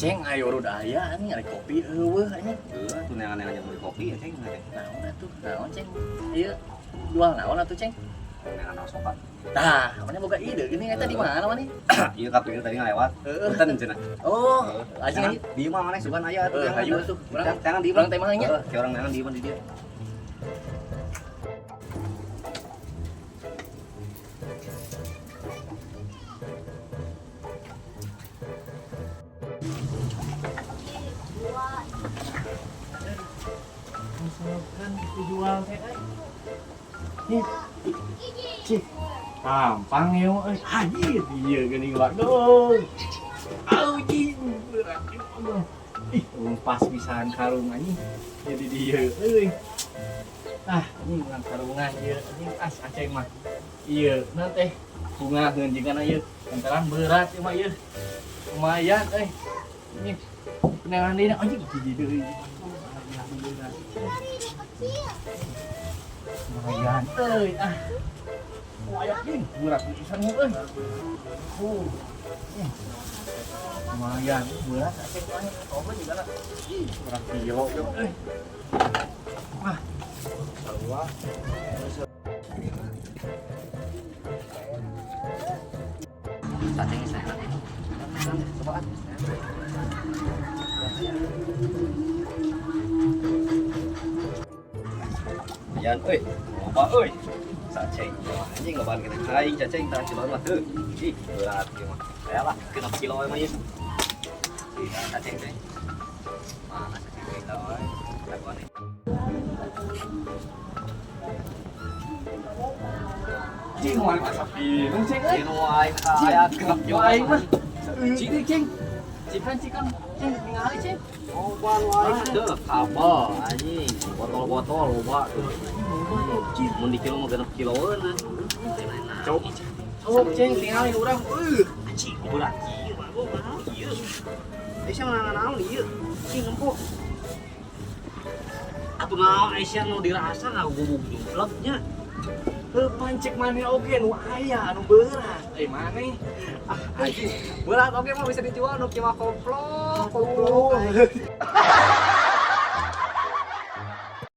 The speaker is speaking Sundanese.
Ceng ayo urut aya anjing ada kopi eueuh anjing. Heuh, tuh neangan-neangan yang beli kopi ya, Ceng. Naon atuh? Naon Ceng? Ieu jual naon atuh Ceng? Neangan sopan. Tah, mana boga ide gini eta di mana maneh? Iya kapi tadi ngalewat. Heeh. Punten cenah. Oh, anjing anjing. Di imah maneh sugan aya atuh. Heeh, hayu atuh. Urang teangan di Urang teh mah nya. Heeh, ki urang neangan di imah di dieu. Misalkan dijual teh euy. Ih. Cih. Gampang ya euy. Anjir, ieu geuning waduh. Anjing, berat ieu. Ih, pas pisan karung anjing. Jadi dieu euy. Ah, ini urang karungan ieu anjing as aceng mah. Ieu, na teh bunga jeung ieu. Lantaran berat ieu mah ieu. Lumayan euy. Ini penangan deui anjing hiji deui. Lumayan euy ah. Layak din, berat pisan euy. Oh. Lumayan berat aceng mah. Oh, juga lah. Ih, berat kilo euy. Ah. Sarua. Saceng saya. Cobaan. Yan euy, loba euy. Saceng anjing lobaan kita aing cacing tah kiloan mah teu. Ih, berat ieu mah. Aya lah, genep kilo mah ieu. Ih, cacing teh. Mana cacing kita euy. Lakuan nih. Cing wae masak bingung cing euy. Cing wae aya genep kilo Aing mah. Cing cing. Cikan cikan cing ningali cing. Loba nu aing teu kabel anjing. Botol-botol loba tuh. Mun di kilo mah genep kiloeun anjing. Cok. Cok cing tingali urang euy. Anjing berat ieu mah gua naon ieu. Aisyah mana naon ieu? Cing nempo. Atuh naon Aisyah nu dirasa ngagubug jumpleknya. Heuh pancek maneh oge nu aya anu berat. Eh maneh. Ah anjing, berat oge mah bisa dijual nu kieu mah komplok, komplok.